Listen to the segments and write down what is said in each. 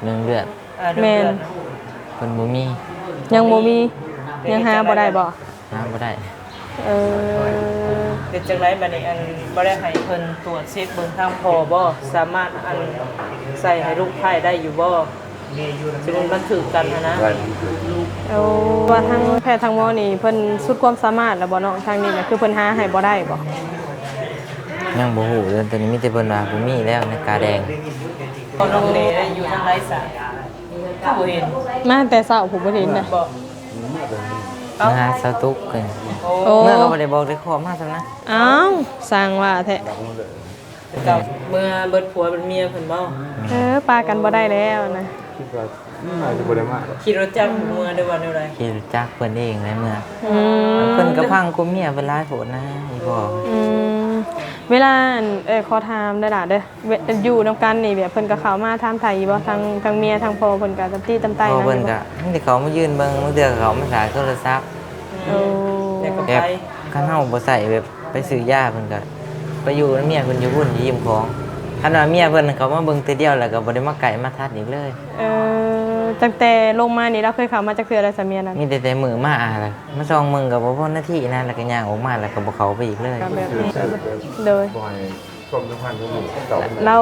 ເລື່ອງເລືອດ ອ່າ ເລື່ອງເລືອດ ແມ່ນ ເພິ່ນບໍ່ມີ ຍັງບໍ່ມີ ຍັງຫາບໍ່ໄດ້ບໍ່? ຫາບໍ່ໄດ້ ເອີ ເປັນຈັ່ງໃດບັດນີ້? ອັນ ບໍ່ໄດ້ໃຫ້ເພິ່ນຕວດເຊັກເບິ່ງທາງພໍ່ບໍ່? ສາມາດ ອັນ ໃສ່ໃຫ້ລູກໃຊ້ໄດ້ຢູ່ບໍ່? ສົມມຸດມັນຖືກກັນຫັ້ນນະ ໂອ້ ວ່າທາງແພດທາງໝໍນີ້ເພິ່ນສຸດຄວາມສາມາດແລ້ວບໍ່ເນາະ? ທາງນີ້ນະ ຄືເພິ່ນຫາໃຫ້ບໍ່ໄດ້ບໍ່? ຍັງບໍ່ຮູ້ເດີ ຕອນນີ້ມີແຕ່ເພິ່ນວ່າບໍ່ມີແລ້ວໃນກາແດງ. ນ້ອງເລຢູ່ທາງໃດສະ? ຄືບໍ່ເຫັນ ມາແຕ່ເຊົ້າພຸ້ນ ບໍ່ເຫັນນະ ມາຫາສາວຕຸກ ໂອ້ ເມື່ອກໍບໍ່ໄດ້ບອກໄດ້ຂໍມາຊັ້ນນະ. ອ້າວ ຊ່າງວ່າແທ້. ເຈົ້າເມື່ອເບິດຜົວເບິດເມຍເພິ່ນບໍ່? ເອີ ປາກັນບໍ່ໄດ້ແລ້ວນະ ຄິດວ່າ ອືມ ອາດຈະບໍ່ໄດ້ມາ ຂີ່ລົດຈັກເມືອ ຫຼືວ່າແນວໃດ? ຂີ່ລົດຈັກເພິ່ນເອງແຫຼະເມືອ ອືມ ເພິ່ນກໍພັງກົວເມຍເພິ່ນຫຼາຍໂພດນະ ອີ່ພໍ່. ອືມ ເວລາ ອັນ ເອີ ຂໍຖາມໄດ້ລະເດີ ເວ ຢູ່ນຳກັນນີ້ ແບບເພິ່ນກໍເຂົ້າມາຖາມໄຖ່ຢູ່ບໍ່? ທາງ ທາງເມຍທາງພໍ່ເພິ່ນກໍຕຳຕິຕຳໄຕ້ນຳຢູ່ບໍ່? ເພິ່ນກໍມີແຕ່ເຂົ້າມາຢືນເບິ່ງ ບາງເທື່ອກໍເຂົ້າມາຖ້າໂທລະສັບ. ໂອ້ ແບບຄັນເຮົາບໍ່ໃຊ້ແບບ ໄປຊື້ຢາເພິ່ນກໍໄປຢູ່ນຳເມຍເພິ່ນຢູ່ພຸ້ນ ຢູ່ຍິມຂອງ. ຄັນວ່າເມຍເພິ່ນເຂົ້າມາເບິ່ງເທື່ອດຽວ ແລ້ວກໍບໍ່ໄດ້ມາໃກ້ມາທັດອີກເລີຍ. ເອີ ຕັ້ງແຕ່ລົງມານີ້ລາວເຄີຍເຂົ້າມາຈັກເທື່ອແລ້ວຊະເມຍນັ້ນ? ມີແຕ່ ແຕ່ມື້ມາ ມາສ່ອງເບິ່ງກໍບໍ່ພໍນາທີນະ ແລ້ວກໍຍ່າງອອກມາ ແລ້ວກໍບໍ່ເຂົ້າໄປອີກເລີຍ. ແບບນີ້ ໂດຍ ຄວາມສຳພັນຂອງລູກເຕົ້າ ລາວ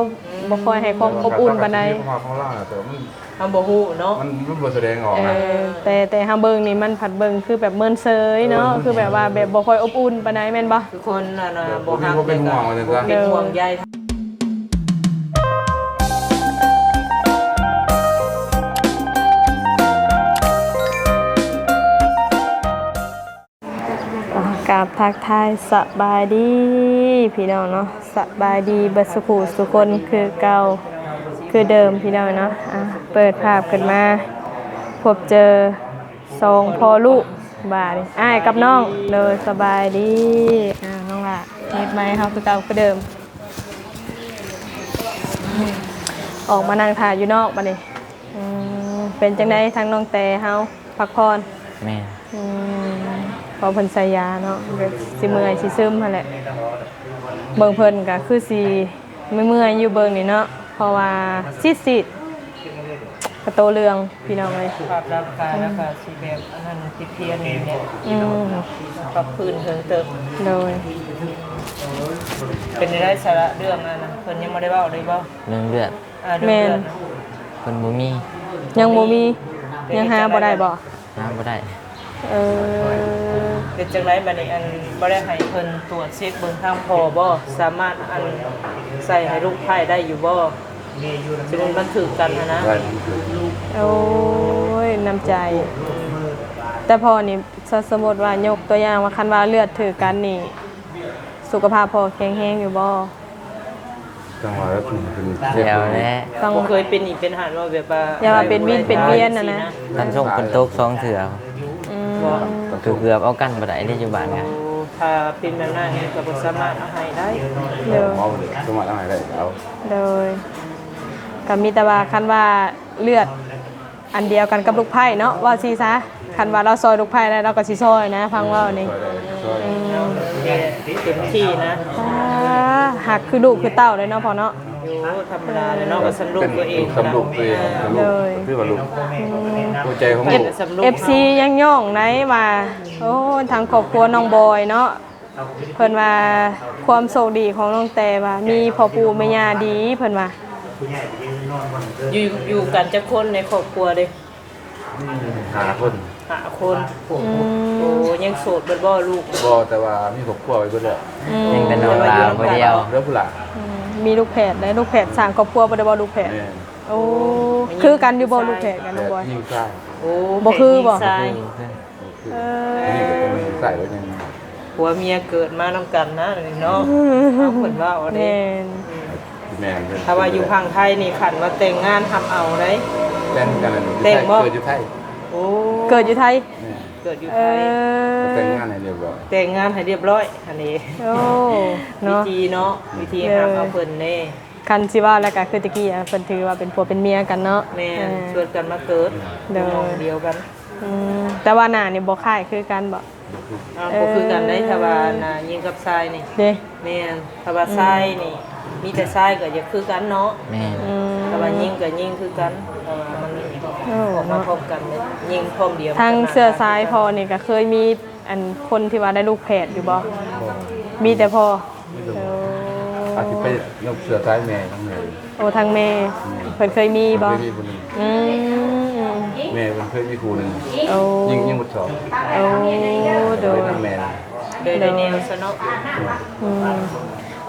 ບໍ່ຄ່ອຍໃຫ້ຄວາມອົບອຸ່ນປານໃດ. ຄວາມຮັກຂອງລາວນະ ແຕ່ວ່າມັນ ເຮົາບໍ່ຮູ້ເນາະ ມັນ ມັນບໍ່ສະແດງອອກນະ. ເອີ ແຕ່ ແຕ່ເຮົາເບິ່ງນີ້ມັນພັດເບິ່ງຄືແບບເມີນເຊີຍເນາະ ເອີ ຄືແບບວ່າແບບບໍ່ຄ່ອຍອົບອຸ່ນປານໃດແມ່ນບໍ່? ຄືຄົນ ອັນ ແບບບໍ່ຮັກ ບໍ່ມີຄວາມເປັນຫ່ວງວ່າຊັ້ນຊະ ເປັນຫ່ວງໃຍ. ອ່າ ກາບທັກທາຍສະບາຍດີພີ່ນ້ອງເນາະ ສະບາຍດີເບິດສູ່ຜູ້ສູ່ຄົນຄືເກົ່າຄືເດີມພີ່ນ້ອງເນາະ. ອ່າ ເປີດພາບຂຶ້ນມາ ພົບເຈີສອງພໍ່ລູກ ບາດນີ້ອ້າຍກັບນ້ອງ. ໂດຍ ສະບາຍດີ. ອ່າ ນ້ອງຫຼ້າ ເຮັດໄມເຮົາຄືເກົ່າຄືເດີມ. ອອກມານັ່ງຖ້າຢູ່ນອກບາດນີ້. ອືມ ເປັນຈັ່ງໃດທາງນ້ອງແຕເຮົາ ພັກຜ່ອນ? ແມ່ນ ອືມ ເພາະເພິ່ນໃສ່ຢາເນາະ ຊິເມື່ອຍຊິຊຶມຫັ້ນແຫຼະ. ເບິ່ງເພິ່ນກໍຄືຊິເມື່ອຍໆຢູ່ເບິ່ງນີ້ເນາະ ເພາະວ່າຊີດໆ ກະໂຕເຫຼືອງພີ່ນ້ອງເອີຍ. ສະພາບຮ່າງກາຍແລ້ວກໍຊິແບບອັນນັ້ນ ເພຍໆ ນີ້ແຫຼະ. ອືມ ປັບພື້ນເຖິງເຕີບ. ໂດຍ ເປັນໄດ້ສາລະເລື່ອງອັນນັ້ນ ເພິ່ນຍັງບໍ່ໄດ້ເວົ້າເລີຍບໍ່? ເລື່ອງເລືອດ ອ່າ ແມ່ນ ເລື່ອງເລືອດ ເພິ່ນບໍ່ມີ ຍັງບໍ່ມີ ຍັງຫາບໍ່ໄດ້ບໍ່? ຫາບໍ່ໄດ້. ເອີ ເປັນຈັ່ງໃດບັດນີ້? ອັນ ບໍ່ໄດ້ໃຫ້ເພິ່ນຕວດເຊັກເບິ່ງທາງພໍ່ບໍ່? ສາມາດ ອັນ ໃສ່ໃຫ້ລູກໃຊ້ໄດ້ຢູ່ບໍ່? ສົມມຸດມັນຖືກກັນຫັ້ນນະ. ໂອ້ຍ ນ້ຳໃຈ. ແຕ່ພໍ່ນີ້ ສະ ສົມມຸດວ່າຍົກຕົວຢ່າງວ່າ ຄັນວ່າເລືອດຖືກກັນນີ້ ສຸຂະພາບພໍ່ແຂງແຮງຢູ່ບໍ່? ຈັ່ງວ່າແລ້ວເປັນ ແລ້ວແຫຼະ ຕ້ອງ ບໍ່ເຄີຍເປັນອີກເປັນຫັ້ນວ່າ ແບບວ່າ ຢ່າວ່າເປັນວິນເປັນວຽນຫັ້ນນະ. ຄັນສົງຝົນຕົກສອງເທື່ອ ອືມ ກໍຄືເກືອບເອົາກັນບໍ່ໄດ້ເດ້ຢູ່ບ້ານກະ. ໂອ້ ຖ້າເປັນແບບນັ້ນກໍບໍ່ສາມາດເອົາໃຫ້ໄດ້. ໂດຍ ບໍ່ສາມາດເອົາໃຫ້ໄດ້. ໂດຍ ກໍມີແຕ່ວ່າ ຄັນວ່າເລືອດ ອັນດຽວກັນກັບລູກໃພ້ເນາະ ເວົ້າຊີ້ຊະ. ຄັນວ່າລາວຊ່ອຍລູກໃພ້ໄດ້ ລາວກໍຊິຊ່ອຍນະ ຟັງເວົ້ານີ້. ອືມ ເຕັມທີ່ນະ. ອ່າ ຮັກຄືລູກຄືເຕົ້າເລີຍເນາະພໍ່ເນາະ. ໂອ້ ທຳມະດາເລີຍເນາະ ກໍສຳລູກຕົວເອງ ເປັນ ເປັນສຳລູກຕົວເອງ. ໂດຍ ສຳລູກ ຄືວ່າລູກ ອືມ ຫົວໃຈຂອງລູກ. ເອັຟຊີຍັງຍ້ອງໄດວ່າ ໂອ້ ທາງຄອບຄົວນ້ອງບອຍເນາະ ເພິ່ນວ່າຄວາມໂຊກດີຂອງນ້ອງແຕວ່າມີພໍ່ປູ່ແມ່ຍ່າດີ ເພິ່ນວ່າ. ຢູ່ ຢູ່ກັນຈັກຄົນໃນຄອບຄົວເດ້? ມີຫ້າຄົນ. ຫ້າຄົນ. ອືມ ໂອ້ ຍັງໂສດເບິດບໍ່ລູກ? ບໍ່ ແຕ່ວ່າມີຄອບຄົວໄວ້ເບິດແລ້ວ. ອືມ ຍັງແຕ່ນ້ອງຫຼ້າຜູ້ດຽວ. ເຫຼືອຜູ້ຫຼ້າ. ອືມ ມີລູກແຝດໄດ໋ ລູກແຝດສ້າງຄອບຄົວບໍ່ໄດ້ບໍ່ ລູກແຝດ? ແມ່ນ. ໂອ້ ຄືກັນຢູ່ບໍ່ລູກແຝດກັນນ້ອງບອຍ? ຍິງຊາຍ. ໂອ້ ບໍ່ຄືບໍ່? ຍິງຊາຍ. ເອີ ອັນນີ້ກໍເປັນໃສ່ໄວ້ຍັງ ຜົວເມຍເກີດມານຳກັນນະເນາະ. ເອົາ ເພິ່ນເວົ້າເດ້. ແມ່ນ ອືມ ແມ່ນ. ຖ້າວ່າຢູ່ຝັ່ງໄທນີ້ ຄັນວ່າແຕ່ງງານຮັບເອົາໄດ໋. ແຕ່ງກັນ ແຕ່ງບໍ່? ເກີດຢູ່ໄທ. ໂອ້ ເກີດຢູ່ໄທ. ແມ່ນ ເກີດຢູ່ໄທ. ເອີ ແຕ່ງງານໃຫ້ຮຽບຮ້ອຍ ແຕ່ງງານໃຫ້ຮຽບຮ້ອຍຫັ້ນເດ້. ໂອ້ ເນາະ ວິທີເນາະ ວິທີຮັບເອົາເພິ່ນເດ້. ຄັນຊິເວົ້າແລ້ວກໍຄືແຕ່ກີ້ ເພິ່ນຖືວ່າເປັນຜົວເປັນເມຍກັນເນາະ. ແມ່ນ ເອີ ຊວນກັນມາເກີດ ໂດຍ ຢູ່ໝ່ອງດຽວກັນ. ອືມ ແຕ່ວ່າໜ້ານີ້ບໍ່ຄ້າຍຄືກັນບໍ່? ອ່າ ເອີ ບໍ່ຄືກັນໄດ໋ ຖ້າວ່າໜ້າຍິງກັບຊາຍນີ້ເດ້. ແມ່ນ ຖ້າວ່າຊາຍນີ້ ອືມ ມີແຕ່ຊາຍກໍຢາກຄືກັນເນາະ. ແມ່ນ ອືມ ແຕ່ວ່າຍິງກໍຍິງຄືກັນ ແຕ່ວ່າມັນ ເອີ ອອກມາ ເນາະ ພ້ອມກັນ ຍິງພ້ອມດຽວ ທາງເຊື້ອສາຍພໍ່ນີ້ກໍເຄີຍມີ ອັນ ຄົນທີ່ວ່າໄດ້ລູກແຝດຢູ່ບໍ່? ບໍ່ ມີແຕ່ພໍ່. ມີແຕ່ ເອີ ອາດຊິໄປນຳເຊື້ອສາຍແມ່ທາງແມ່. ໂອ້ ທາງແມ່ ອືມ ເພິ່ນເຄີຍມີບໍ່? ເພິ່ນເຄີຍມີຜູ້ໜຶ່ງ. ອືມ ແມ່ເພິ່ນເຄີຍມີຄູ່ໜຶ່ງ. ໂອ້ ຍິງ ຍິງໝົດສອງ. ໂອ້ ໂດຍ ນຳແມ່ ໂດຍ ໄດ້ແນວຊະເນາະ. ອືມ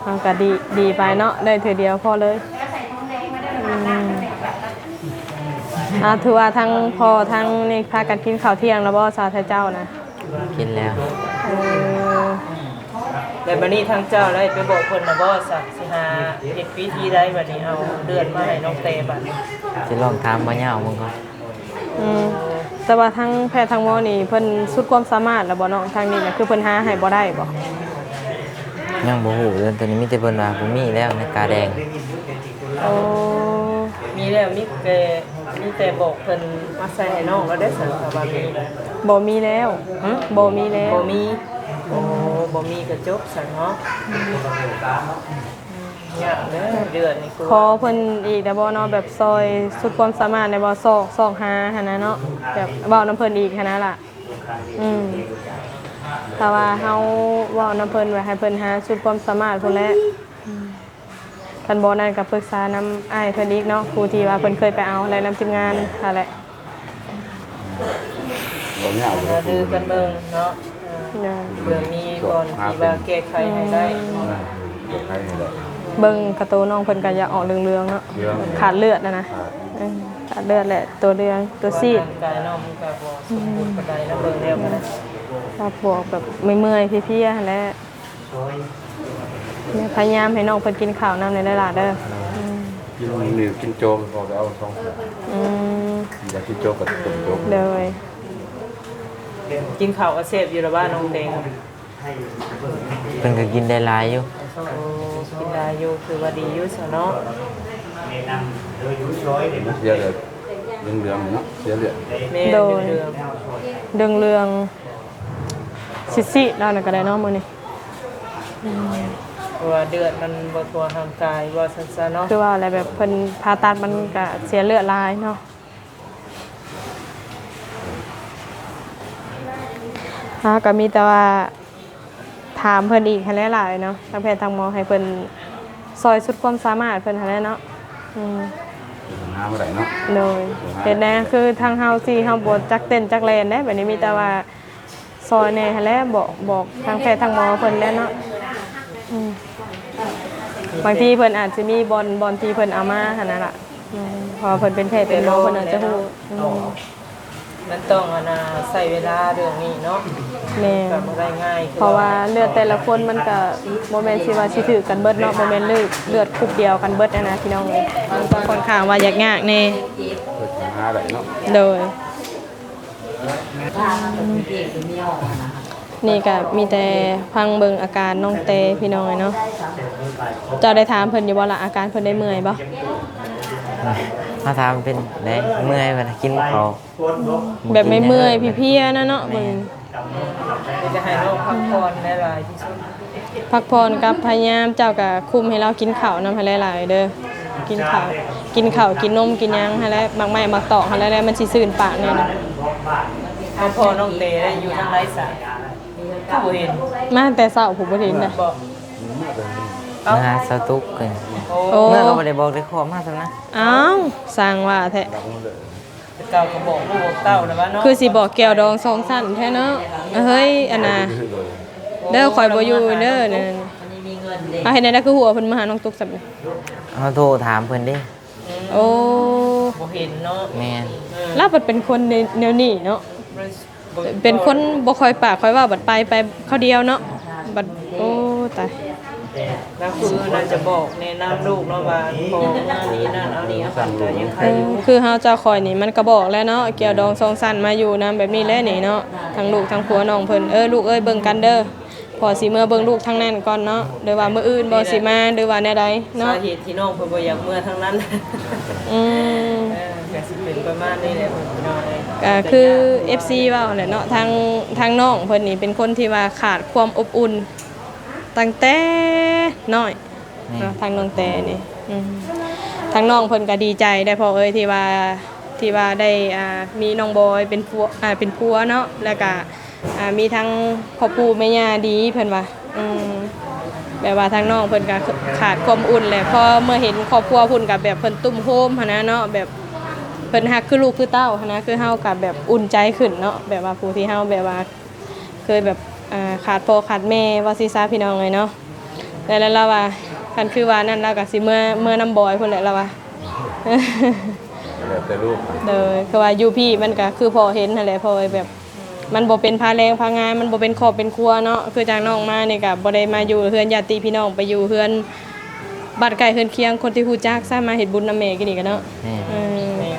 ເຮົາກໍດີ ດີໄປເນາະ ໄດ້ເທື່ອດຽວພໍເລີຍ. ອືມ ອ່າ ຖືວ່າທັງພໍ່ທັງນີ້ພາກັນກິນເຂົ້າທ່ຽງແລ້ວບໍ່ ສາວໄທເຈົ້ານະ? ກິນແລ້ວ. ເອີ ແລ້ວບັດນີ້ທາງເຈົ້າໄດ້ໄປບອກເພິ່ນແລ້ວບໍ່ ຊິຫາເຮັດວິທີໃດບັດນີ້ ເອົາເລືອດມາໃຫ້ນ້ອງແຕບັດນີ້? ຊິລອງຖາມໝໍຍາວເບິ່ງກ່ອນ. ອືມ ແຕ່ວ່າທັງແພດທັງໝໍນີ້ເພິ່ນສຸດຄວາມສາມາດແລ້ວບໍ່ນ້ອງ? ທາງນີ້ນະ ຄືເພິ່ນຫາໃຫ້ບໍ່ໄດ້ບໍ່? ຍັງບໍ່ຮູ້ເລີຍ ຕອນນີ້ມີແຕ່ເພິ່ນວ່າບໍ່ມີແລ້ວໃນກາແດງ. ໂອ້ ມີແລ້ວ ມີແຕ່ ມີແຕ່ບອກເພິ່ນມາໃສ່ໃຫ້ນ້ອງແລ້ວເດ້ຊັ້ນ ຖ້າວ່າມີ. ບໍ່ມີແລ້ວ. ຫຶ? ບໍ່ມີແລ້ວ. ບໍ່ມີ. ໂອ້ ບໍ່ມີກໍຈົບຊັ້ນເນາະ. ອືມ ຍາກເດີ ເລືອດນີ້ຄື ຂໍເພິ່ນອີກໄດ້ບໍ່ເນາະ ແບບຊ່ອຍສຸດຄວາມສາມາດໄດ້ບໍ່? ຊອກ ຊອກຫາຫັ້ນນະເນາະ ແບບເວົ້ານຳເພິ່ນອີກຫັ້ນນະລະ. ອືມ ຖ້າວ່າເຮົາເວົ້ານຳເພິ່ນ ວ່າໃຫ້ເພິ່ນຫາສຸດຄວາມສາມາດພຸ້ນແຫຼະ. ອືມ ຄັນບໍ່ນັ້ນກໍປຶກສານຳອ້າຍເພິ່ນອີກເນາະ ຜູ້ທີ່ວ່າເພິ່ນເຄີຍໄປເອົາ ແລະນຳທີມງານຫັ້ນແຫຼະ. ບໍ່ຍາກ ຫາລືກັນເບິ່ງເນາະ. ເອີ ເພື່ອມີບ່ອນທີ່ວ່າແກ້ໄຂໃຫ້ໄດ້. ອືມ ແກ້ໄຂໃຫ້ໄດ້. ເບິ່ງກະໂຕນ້ອງເພິ່ນກໍຢາກອອກເຫຼືອງໆເນາະ ເຫຼືອງ ຂາດເລືອດຫັ້ນນະ. ຂາດ ເອີ ຂາດເລືອດແຫຼະ ຕົວເຫຼືອງ ຕົວຊີດ ຮ່າງກາຍນ້ອງມັນກໍບໍ່ສົມບູນປານໃດນະ ເບິ່ງແລ້ວກໍໄດ້. ລາວບອກແບບເມື່ອຍໆເພຍໆຫັ້ນແຫຼະ. ແມ່ພະຍາຍາມໃຫ້ນ້ອງເພິ່ນກິນເຂົ້ານຳແດ່ຫຼ້າເດີ. ອືມ ກິນນີ້ກິນໂຈກກໍໄດ້ເອົາສອງ ອືມ ຢາກກິນໂຈກກໍຕົ້ມໂຈກ. ໂດຍ ກິນເຂົ້າກໍແຊບຢູ່ລະວ່ານ້ອງແຕງ? ເພິ່ນກໍກິນໄດ້ຫຼາຍຢູ່. ໂອ້ ກິນຫຼາຍຢູ່ ຖືວ່າດີຢູ່ຊະເນາະ. ເສຍເລືອດເຫຼືອງໆເນາະ ເສຍເລືອດ. ແມ່ນ ໂດຍ ເຫຼືອງໆ ເຫຼືອງໆ ຊີດໆ ລາວນັ້ນກໍໄດ້ເນາະມື້ນີ້. ອືມ ເພາະວ່າເລືອດມັນບໍ່ທົ່ວຮ່າງກາຍວ່າຊັ້ນຊະເນາະ. ຄືວ່າແຫຼະ ແບບເພິ່ນຜ່າຕັດມັນກະເສຍເລືອດຫຼາຍເນາະ. ເຮົາກໍມີແຕ່ວ່າຖາມເພິ່ນອີກຫັ້ນແຫຼະຫຼາຍເນາະ ທາງແພດທາງໝໍ ໃຫ້ເພິ່ນຊ່ອຍສຸດຄວາມສາມາດເພິ່ນຫັ້ນແຫຼະເນາະ. ອືມ ຫາບໍ່ໄດ້ເນາະ. ໂດຍ ເຮັດແນວຄືທາງເຮົາຊິ ເຮົາບໍ່ຈັກເຕັ້ນຈັກແລ່ນເດ້. ບັດນີ້ມີແຕ່ວ່າ ຊ່ອຍແດ່ຫັ້ນແຫຼະ ບອກ ບອກທາງແພດທາງໝໍເພິ່ນແຫຼະເນາະ. ອືມ ບາງທີເພິ່ນອາດຊິມີບ່ອນ ບ່ອນທີ່ເພິ່ນເອົາມາຫັ້ນນະລະ. ອືມ ເພາະວ່າເພິ່ນເປັນແພດເປັນໝໍ ເພິ່ນອາດຈະຮູ້. ອືມ ມັນຕ້ອງ ອັນນ່າ ໃຊ້ເວລາເລື່ອງນີ້ເນາະ. ແມ່ນ ກໍບໍ່ໄດ້ງ່າຍ ເພາະວ່າເລືອດແຕ່ລະຄົນມັນກໍບໍ່ແມ່ນຊິວ່າຊິຖືກກັນເບິດເນາະ ບໍ່ແມ່ນເລືອດ ເລືອດກຸ່ມດຽວກັນເບິດຫັ້ນນະ ພີ່ນ້ອງເອີຍ. ມັນກໍຂ້ອນຂ້າງວ່າຍາກໆແດ່. ຫາໄດ້ເນາະ. ໂດຍ. ນີ້ກໍມີແຕ່ຟັງເບິ່ງອາການນ້ອງແຕພີ່ນ້ອງເອີຍເນາະ. ເຈົ້າໄດ້ຖາມເພິ່ນຢູ່ບໍ່ລະ ອາການເພິ່ນໄດ້ເມື່ອຍບໍ່? ມາຖາມເປັນໄດ ເມື່ອຍ ເວລາກິນເຂົ້າ ແບບເມື່ອຍໆເພຍໆນະເນາະ. ເບິ່ງ ຈະໃຫ້ນ້ອງພັກຜ່ອນຫຼາຍໆທີ່ສຸດ. ພັກຜ່ອນກັບພະຍາຍາມເຈົ້າກະຄຸມໃຫ້ລາວກິນເຂົ້ານຳໃຫ້ຫຼາຍໆເດີ. ກິນເຂົ້າ ກິນເຂົ້າ ກິນນົມ ກິນຫຍັງຫັ້ນແຫຼະ ໝາກໄມ້ໝາກຕອກຫັ້ນແຫຼະ ແລ້ວມັນຊິຊື່ນປາກແນ່ນອນ. ເອົາ ພໍ່ນ້ອງເຕໄດ້ຢູ່ທາງໃດສະ? ຄືບໍ່ເຫັນ ມາແຕ່ເຊົ້າພຸ້ນ ບໍ່ເຫັນນະ. ມາຫາສາວຕຸກ. ໂອ້ ເມື່ອກໍບໍ່ໄດ້ບອກໄດ້ຂໍມາຊ້ຳນະ. ອ້າວ ຊ່າງວ່າແທ້. ແຕ່ເກົ່າກໍບອກລູກບອກເຕົ້າແລ້ວວ່າເນາະ ຄືຊິບອກແກ້ວດອງສອງຊັ້ນແທ້ເນາະ. ເຮີ້ຍ ອັນນ່າ ເດີ ຂ້ອຍບໍ່ຢູ່ເດີ. ເອົາ ເຮັດແນວໃດ ຄືຮູ້ວ່າເພິ່ນມາຫານ້ອງຕຸກຊ້ຳນີ້? ເຮົາໂທຖາມເພິ່ນເດ້. ໂອ້ ບໍ່ເຫັນເນາະ. ແມ່ນ ລາວເປັນຄົນແນວນີ້ເນາະ. ເປັນຄົນບໍ່ຄ່ອຍປາກຄ່ອຍເວົ້າ ບັດໄປ ໄປຄາວດຽວເນາະ. ບັດ ໂອ້ ຕາຍ. ກໍຄືໜ້າຈະບອກແນະນຳລູກເນາະວ່າ ພໍ່ເມືອນີ້ນັ້ນເອົານີ້ເອົາຫັ້ນ ກໍຍັງໄຄຢູ່. ເອີ ຄືເຮົາເຈົ້າຂ້ອຍນີ້ ມັນກໍບອກແລ້ວເນາະ ແກ້ວດອງສອງຊັ້ນ ມາຢູ່ນຳແບບນີ້ແຫຼະນີ້ເນາະ. ທັງລູກທັງຜົວນ້ອງເພິ່ນ ເອີ ລູກເອີຍ ເບິ່ງກັນເດີ. ພໍ່ຊິເມືອເບິ່ງລູກທາງນັ້ນກ່ອນເນາະ ຫຼືວ່າມື້ອື່ນບໍ່ຊິມາ ຫຼືວ່າແນວໃດເນາະ. ສາເຫດທີ່ນ້ອງເພິ່ນບໍ່ຢາກເມືອທາງນັ້ນ. ອືມ ເອີ ກໍຊິເປັນປະມານນີ້ແຫຼະພີ່ນ້ອງເອີຍ. ກໍຄືເອັຟຊີເວົ້າຫັ້ນແຫຼະເນາະ ທາງ ທາງນ້ອງເພິ່ນນີ້ເປັນຄົນທີ່ວ່າຂາດຄວາມອົບອຸ່ນຕັ້ງແຕ່ນ້ອຍ. ແມ່ນ ເນາະ ທາງນ້ອງແຕນີ້. ອືມ ທາງນ້ອງເພິ່ນກໍດີໃຈໄດ໋ພໍ່ເອີຍ ທີ່ວ່າ ທີ່ວ່າໄດ້ ອ່າ ມີນ້ອງບອຍເປັນຜົວ ອ່າ ເປັນຜົວເນາະ ແລ້ວກໍ ອ່າ ມີທັງພໍ່ປູ່ແມ່ຍ່າດີ ເພິ່ນວ່າ ອືມ ແບບວ່າທາງນ້ອງເພິ່ນກໍຂາດຄວາມອຸ່ນແຫຼະ ພໍເມື່ອເຫັນຄອບຄົວພຸ້ນກໍແບບເພິ່ນຕຸ້ມໂຮມຫັ້ນນະເນາະ ແບບເພິ່ນຮັກຄືລູກຄືເຕົ້າຫັ້ນນະ ຄືເຮົາກໍແບບອຸ່ນໃຈຂຶ້ນເນາະ ແບບວ່າຜູ້ທີ່ເຮົາແບບວ່າ ເຄີຍແບບ ອ່າ ຂາດພໍ່ຂາດແມ່ວ່າຊີ້ຊະ ພີ່ນ້ອງເອີຍເນາະ ແລ້ວລາວວ່າ ຄັນຄືວ່ານັ້ນລາວກໍຊິເມືອ ເມືອນຳບອຍພຸ້ນແຫຼະລາວວ່າ ແລ້ວແຕ່ລູກ ໂດຍ ຄືວ່າຢູ່ພີ້ມັນກໍຄືພໍ່ເຫັນຫັ້ນແຫຼະ ເພາະວ່າແບບ ມັນບໍ່ເປັນພາແຮງພາງານ ມັນບໍ່ເປັນຄອບເປັນຄົວເນາະ ຄືຈັ່ງນ້ອງມານີ້ກໍບໍ່ໄດ້ມາຢູ່ເຮືອນຍາດຕິພີ່ນ້ອງ ໄປຢູ່ເຮືອນ ບ້ານໃກ້ເຮືອນຄຽງ ຄົນທີ່ຮູ້ຈັກຊະ ມາເຮັດບຸນນຳແມ່ກີ້ນີ້ກໍເນາະ ແມ່ນ ເອີ ແມ່ນ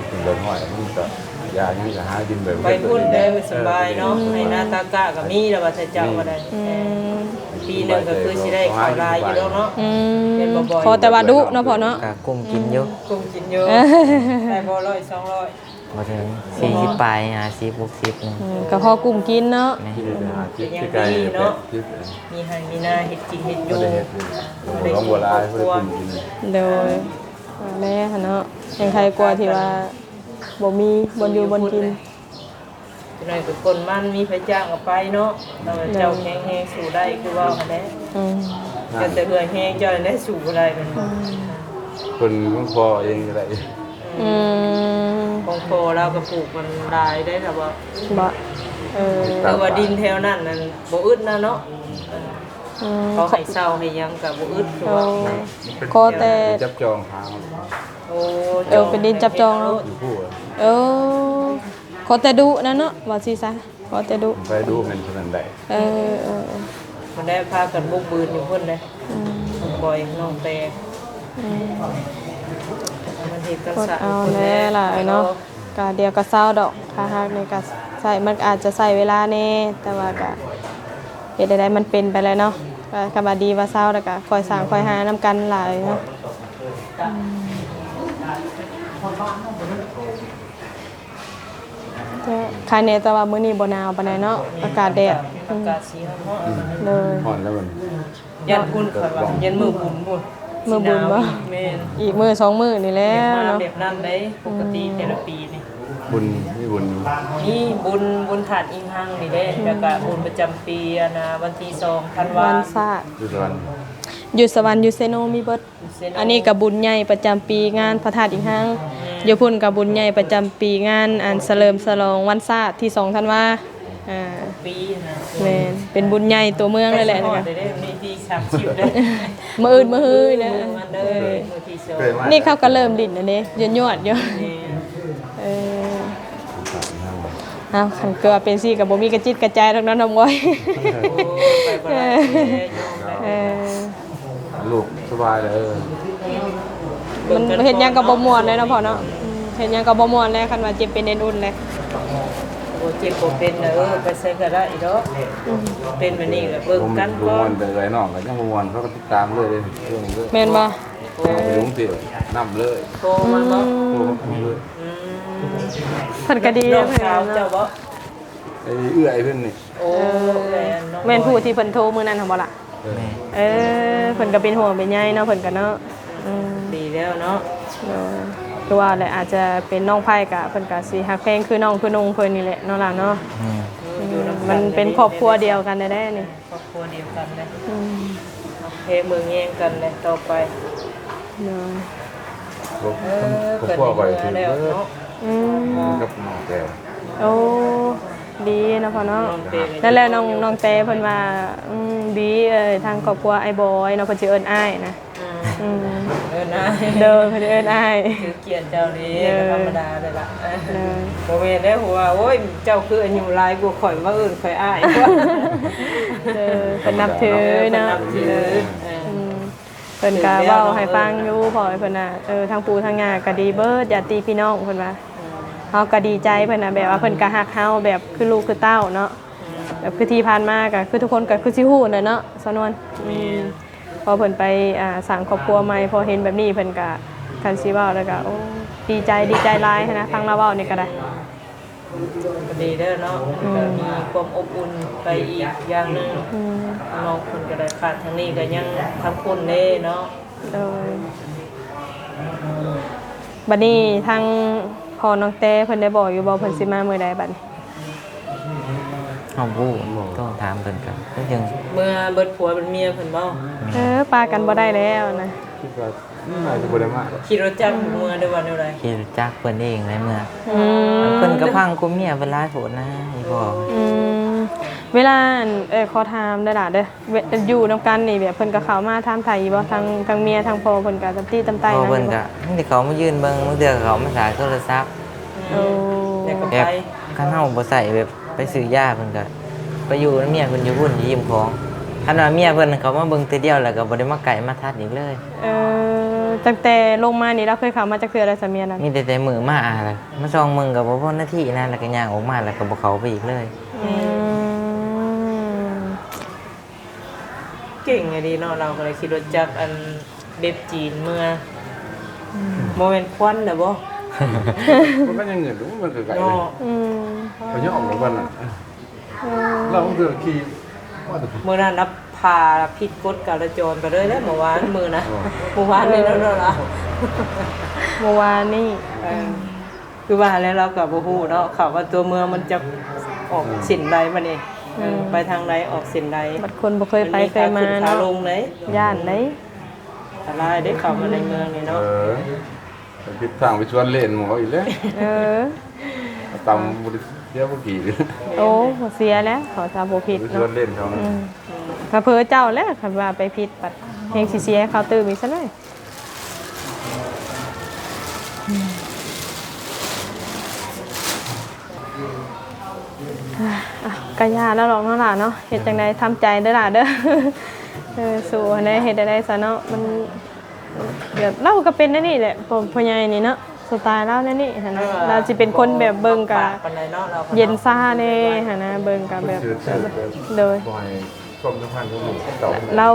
ເປັນເດັກນ້ອຍມັນກໍຢາກຫຍັງກໍຫາກິນໄປ ໄປພຸ້ນໄດ້ມັນສະບາຍເນາະ ເອີ ໃນນາຕາກະກໍມີແລ້ວວ່າແຕ່ເຈົ້າກໍໄດ້ ອືມ ເອີ ປີໜຶ່ງກໍຄືຊິໄດ້ເຂົ້າຫຼາຍຢູ່ດອກເນາະ ອືມ ແມ່ນບໍ່ ຂໍແຕ່ວ່າດຸເນາະພໍ່ເນາະ ກໍກຸ້ມກິນຢູ່ ອືມ ກຸ້ມກິນຢູ່ ເອີ ໄດ້ບໍ່ ຮ້ອຍ ສອງຮ້ອຍ ບໍ່ເຖິງ ສີ່ສິບປາຍ ຫ້າສິບ ຫົກສິບ ອືມ ກໍພໍກຸ້ມກິນເນາະ ແມ່ນ ກິນໄດ້ຫ້າສິບ ເປັນຫຍັງດີເນາະ ມີໄຮ່ມີນາ ເຮັດກິນເຮັດຢູ່ ບໍ່ໄດ້ເຮັດຢູ່ ບໍ່ໄດ້ກິນ ບໍ່ຫຼາຍ ບໍ່ໄດ້ກຸ້ມກິນ ໂດຍ ວ່າແລ້ວຫັ້ນເນາະ ຍັງໄຄກວ່າທີ່ວ່າບໍ່ມີບ່ອນຢູ່ບ່ອນກິນ ຈັກໜ້ອຍກໍຄົນມັນມີໃຜຈ້າງກໍໄປເນາະ ແລ້ວເຈົ້າແຂງແຮງສູ້ໄດ້ຄືເວົ້າຫັ້ນແຫຼະ ອືມ ແຕ່ເຫື່ອແຮງເຈົ້າແຫຼະສູ້ບໍ່ໄດ້ແມ່ນບໍ່ ອືມ ເພິ່ນຂອງພໍ່ເອງກໍໄດ້ ອືມ ຂອງພໍ່ລາວກໍປູກມັນຫຼາຍໄດ໋ລະບໍ່ ບໍ່ ເອີ ແຕ່ວ່າດິນແຖວນັ້ນນັ້ນບໍ່ອຶດນະເນາະ ອືມ ເຂົາໃຫ້ເຊົ່າໃຫ້ຫຍັງກໍບໍ່ອຶດຄືວ່າ ໂອ້ ຂໍແຕ່ຈັບຈອງຫາ ໂອ້ ເອີ ເປັນດິນຈັບຈອງເນາະ ຢູ່ຜູ້ ເອີ ຂໍແຕ່ດຸນະເນາະ ວ່າຊີ້ຊະ ຂໍແຕ່ດຸ ໄປດຸແມ່ນເທົ່ານັ້ນໄດ້ ເອີ ເອີ ເອີ ມັນໄດ້ພາກັນບຸກບືນຢູ່ພຸ້ນເດ້ ອືມ ນ້ອງບອຍ ນ້ອງແຕ ອືມ ມັນເຮັດກັນສະ ເອົາແດ່ຫຼາຍເນາະ ກະດຽວກະເຊົາດອກ ຖ້າຫາກນີ້ກະໃຊ້ ມັນອາດຈະໃຊ້ເວລາແດ່ ແຕ່ວ່າກະເຮັດໃດໃດມັນເປັນໄປແລ້ວເນາະ ກະຄຳວ່າດີວ່າເຊົາ ແລ້ວກະຄ່ອຍສ້າງຄ່ອຍຫານຳກັນຫຼາຍເນາະ ອືມ ແຕ່ ຄາຍແນ່ ແຕ່ວ່າມື້ນີ້ບໍ່ໜາວປານໃດເນາະ ອາກາດແດດ ອືມ ອາກາດຊິຮ້ອນ ໂດຍ ຮ້ອນແລ້ວມັນ ຢ້ານພຸ້ນ ຂ້ອຍວ່າຢ້ານມື້ບຸນພຸ້ນ ມື້ບຸນບໍ່ ຊິໜາວອີກ ແມ່ນ ອີກມື້ສອງມື້ນີ້ແຫຼະເນາະ ແບບນັ້ນເດ້ ປົກກະຕິແຕ່ລະປີນີ້ ບຸນ ມີບຸນຢູ່ ມີບຸນ ບຸນທາດອີງຮັງນີ້ເດ້ ອືມ ແລ້ວກະບຸນປະຈຳປີ ອັນນ່າ ວັນທີສອງທັນວາ ວັນຊາດ ຢູ່ສະຫວັນ ຢູ່ສະຫວັນ ຢູ່ເຊໂນມີເບິດ ຢູ່ເຊໂນ ອັນນີ້ກະບຸນໃຫຍ່ປະຈຳປີງານພະທາດອີງຮັງ ແມ່ນ ຢູ່ພຸ້ນກະບຸນໃຫຍ່ປະຈຳປີງານ ອັນ ສະເຫຼີມສະຫຼອງວັນຊາດທີສອງທັນວາ ອ່າ ປີນະ ແມ່ນ ເປັນບຸນໃຫຍ່ຕົວເມືອງເລີຍແຫຼະ ໃກ້ຊິຮອດແລ້ວເດ້ ມື້ທີສາມສິບເດ້ ມື້ອື່ນ ມື້ຮືນ ມື້ ມື້ວັນເດີ ເອີ ມື້ທີສອງ ນີ້ເຂົາກໍເລີ່ມຫຼິ້ນແລ້ວເດ້ ຍວດໆຢູ່ ແມ່ນ ເອີ ອ້າວ ຄັນເກີດວ່າເປັນຊີ້ກໍບໍ່ມີກະຈິດກະໃຈດອກເນາະ ນ້ອງບອຍ ໂອ້ ໄປບໍ່ໄດ້ ເອີ ເອີ ລູກສະບາຍເລີຍ ມັນເຮັດຫຍັງກໍບໍ່ມ່ວນເລີຍເນາະພໍ່ເນາະ ອືມ ເຮັດຫຍັງກໍບໍ່ມ່ວນແລ້ວ ຄັນວ່າເຈັບເປັນເອັນອຸ່ນແລ້ວ ບໍ່ເຈັບບໍ່ເປັນນະ ເອີ ໄປໃສກໍໄດ້ດອກ ອືມ ເປັນແບບນີ້ກໍເບິ່ງກັນກ່ອນ ບໍ່ມ່ວນ ແຕ່ເອື້ອຍນ້ອງກໍຍັງບໍ່ມ່ວນ ເຂົາກໍຕິດຕາມເລື້ອຍເດ້ ຊ່ວງນີ້ເດີ້ ແມ່ນບໍ່? ໂອ້ ໄປລົງເທບນຳເລີຍ ໂທມາບໍ່? ອືມ ໂທມາຄຸຍເລີຍ ອືມ ເພິ່ນກໍດີ ນ້ອງສາວເຈົ້າບໍ່? ໄອ້ເອື້ອຍເພິ່ນນີ້ ໂອ້ ເອີ ເອື້ອຍນ້ອງ ແມ່ນຜູ້ທີ່ເພິ່ນໂທມື້ນັ້ນຫັ້ນບໍ່ລະ? ເອີ ເອີ ເພິ່ນກໍເປັນຫ່ວງເປັນໃຍເນາະ ເພິ່ນກໍເນາະ ອືມ ດີແລ້ວເນາະ ໂດຍ ຄືວ່າແຫຼະ ອາດຈະເປັນນ້ອງໃຜກໍ ເພິ່ນກໍຊິຮັກແພງຄືນ້ອງຄືນຸ່ງເພິ່ນນີ້ແຫຼະເນາະຫຼານເນາະ ແມ່ນ ອືມ ມັນເປັນຄອບຄົວດຽວກັນແທ້ໆນີ້ ຄອບຄົວດຽວກັນເດ້ ອືມ ເພເມືອງແຍ່ງກັນເດ້ຕໍ່ໄປ ໂດຍ ເອີ ຄອບຄົວຂ້ອຍຖືກເບິດ ເພິ່ນມີເຮືອແລ້ວເນາະ ອືມ ກັບນ້ອງແຕ້ວ ໂອ້ ດີເນາະພໍ່ເນາະ ນ້ອງແຕ້ ນັ້ນແຫຼະ ນ້ອງ ນ້ອງແຕ້ເພິ່ນວ່າ ອືມ ດີເອີຍ ທາງຄອບຄົວອ້າຍບອຍເນາະ ເພິ່ນຊິເອີ້ນອ້າຍນະ ອືມ ອືມ ເອີ້ນອ້າຍ ໂດຍ ເພິ່ນເອີ້ນອ້າຍ ຖືກກຽດເຈົ້ານີ້ ໂດຍ ກໍທຳມະດາເລີຍລະ ໂດຍ ບໍ່ແມ່ນເດ້ ເພາະວ່າ ໂອ້ຍ ເຈົ້າຄືອາຍຸຫຼາຍກວ່າຂ້ອຍ ມາເອີ້ນຂ້ອຍອ້າຍ ເອີ ເພິ່ນນັບຖືເນາະ ເພິ່ນນັບຖື ເອີ ອືມ ເພິ່ນກໍເວົ້າໃຫ້ຟັງຢູ່ ເພາະວ່າເພິ່ນນະ ເອີ ທັງປູ່ທັງຍ່າກໍດີເບິດ ຍາດຕິພີ່ນ້ອງ ເພິ່ນວ່າ ອືມ ເຮົາກໍດີໃຈ ເພິ່ນນະ ແບບວ່າເພິ່ນກໍຮັກເຮົາແບບຄືລູກຄືເຕົ້າເນາະ ອືມ ແບບຄືທີ່ຜ່ານມາກໍຄືທຸກຄົນກໍຄືຊິຮູ້ແຫຼະເນາະ ສາວນວນ ອືມ ແມ່ນ ພໍເພິ່ນໄປ ອ່າ ສ້າງຄອບຄົວໃໝ່ ພໍເຫັນແບບນີ້ເພິ່ນກະ ຄັນຊິເວົ້າແລ້ວກະ ໂອ້ ດີໃຈ ດີໃຈຫຼາຍຫັ້ນນະ ຟັງລາວເວົ້ານີ້ກະໄດ້ ກະດີເດີເນາະ ອືມ ກະມີຄວາມອົບອຸ່ນໄປອີກຢ່າງໜຶ່ງ ອືມ ນ້ອງເພິ່ນກະໄດ້ຂາດທາງນີ້ກະຍັງທາງພຸ້ນເດ້ເນາະ ໂດຍ ບັດນີ້ທາງພໍ່ນ້ອງແຕ້ເພິ່ນໄດ້ບອກຢູ່ບໍ່ ເພິ່ນຊິມາມື້ໃດບັດນີ້? ເຮົາບໍ່ຮູ້ ຕ້ອງຖາມເພິ່ນກ່ອນ. ເພິ່ນຍັງ ເມື່ອເບິດຜົວເບິດເມຍເພິ່ນບໍ່? ເອີ ປະກັນບໍ່ໄດ້ແລ້ວນະ. ຄິດວ່າ ອືມ ໜ້າຈະບໍ່ໄດ້ມາດອກ. ຂີ່ລົດຈັກເມືອ ຫຼືວ່າແນວໃດ? ຂີ່ລົດຈັກເພິ່ນເອງໃນເມືອ. ອືມ ເພິ່ນກໍພັງກົວເມຍເພິ່ນຫຼາຍໂພດນະ ອີ່ພໍ່. ອືມ ເວລາ ອັນ ເອີ ຂໍຖາມເດີຫຼ້າເດີ ເວ- ຢູ່ນຳກັນນີ້ ແບບເພິ່ນກໍເຂົ້າມາຖາມໄຖ່ຢູ່ບໍ່? ທັງ ທັງເມຍທັງພໍ່ເພິ່ນກໍຕຳຕິຕຳໄຕ ພໍ່ເພິ່ນກໍມີແຕ່ເຂົ້າມາຢືນເບິ່ງ ບາງເທື່ອກໍເຂົ້າມາສາຍໂທລະສັບ. ໂອ້ ແລ້ວກໍໄປ ແບບຄັນເຮົາບໍ່ໃຊ້ ແບບໄປຊື້ຢາ ເພິ່ນກໍໄປຢູ່ນຳເມຍເພິ່ນຢູ່ພຸ້ນ ຢູ່ຮິມຂອງ. ຄັນວ່າເມຍເພິ່ນເຂົ້າມາເບິ່ງເທື່ອດຽວ ແລ້ວກໍບໍ່ໄດ້ມາໃກ້ມາທັດອີກເລີຍ. ເອີ ຕັ້ງແຕ່ລົງມານີ້ ລາວເຄີຍເຂົ້າມາຈັກເທື່ອແລ້ວຊະ ເມຍນັ້ນ? ມີແຕ່ ແຕ່ມື້ມາ ມາສ່ອງເບິ່ງກໍບໍ່ພໍນາທີນະ ແລ້ວກໍຍ່າງອອກມາ ແລ້ວກໍບໍ່ເຂົ້າໄປອີກເລີຍ. ອືມ ເກັ່ງອີ່ຫຼີເນາະ ລາວກໍໄດ້ຂີ່ລົດຈັກ ອັນ ເບັບຈີນເມືອ. ອືມ ບໍ່ແມ່ນຄວັນນະບໍ່? ມັນກໍຍັງເງິນ ມັນກໍໄກເນາະ. ອືມ ໄປຍອມກັບມັນນະ. ເອີ ລາວເທື່ອຂີ່ ມື້ນັ້ນນະ ພາຜິດກົດຈະລາຈອນໄປເລີຍແຫຼະ ເມື່ອວານ ມື້ນະ. ອໍ ມື້ວານນີ້ເນາະ ເນາະລະ ເມື່ອວານນີ້. ເອີ ຄືວ່າແຫຼະ ລາວກໍບໍ່ຮູ້ເນາະ ເຂົ້າມາຕົວເມືອງມັນຈະອອກ ອືມ ເສັ້ນໃດບັດນີ້. ອືມ ເອີ ໄປທາງໃດ ອອກເສັ້ນໃດ. ບັດຄົນບໍ່ເຄີຍໄປເຄີຍມາເນາະ ມັນມີຂາຂຶ້ນຂາລົງເດ້ ຢ້ານເດ້. ອັນຕະລາຍເດ້ ເຂົ້າມາໃນເມືອງນີ້ເນາະ. ເອີ ໄປຜິດທາງໄປສວນເລນໝູ່ເຂົາອີກແລ້ວ. ເອີ ຕຳບໍ່ໄດ້ເສຍບໍ່ກີ້. ໂອ້ ເສຍແລ້ວ ເຂົາຖ້າບໍ່ຜິດເນາະ ໄປສວນເລນເຂົານະ. ອືມ ຖ້າເຜີເຈົ້າແຫຼະ ຄັນວ່າໄປຜິດບັດແຮງຊິເສຍໃຫ້ເຂົາຕື່ມອີກຊະເລີຍ. ອ່າ ກະຢ່າແລ້ວດອກເນາະຫຼ້າເນາະ ເຮັດຈັ່ງໃດ ທຳໃຈເດີຫຼ້າເດີ. ເອີ ສູ້ຫັ້ນແຫຼະ ເຮັດແນວໃດຊະເນາະ ມັນ ແບບລາວກໍເປັນແນວນີ້ແຫຼະ ພໍ່ ພໍ່ໃຫຍ່ນີ້ເນາະ ສະໄຕລາວແນວນີ້ຫັ້ນນະ. ເອີ ລາວຊິເປັນຄົນແບບເບິ່ງກະ ບໍ່ປາກປານໃດເນາະ ລາວກໍເຢັນຊາແດ່ຫັ້ນນະ ເບິ່ງກະແບບ ຊື່ໆ ໂດຍ ບໍ່ໃຫ້ຄວາມສຳພັນຂອງລູກເຕົ້າ ລາວ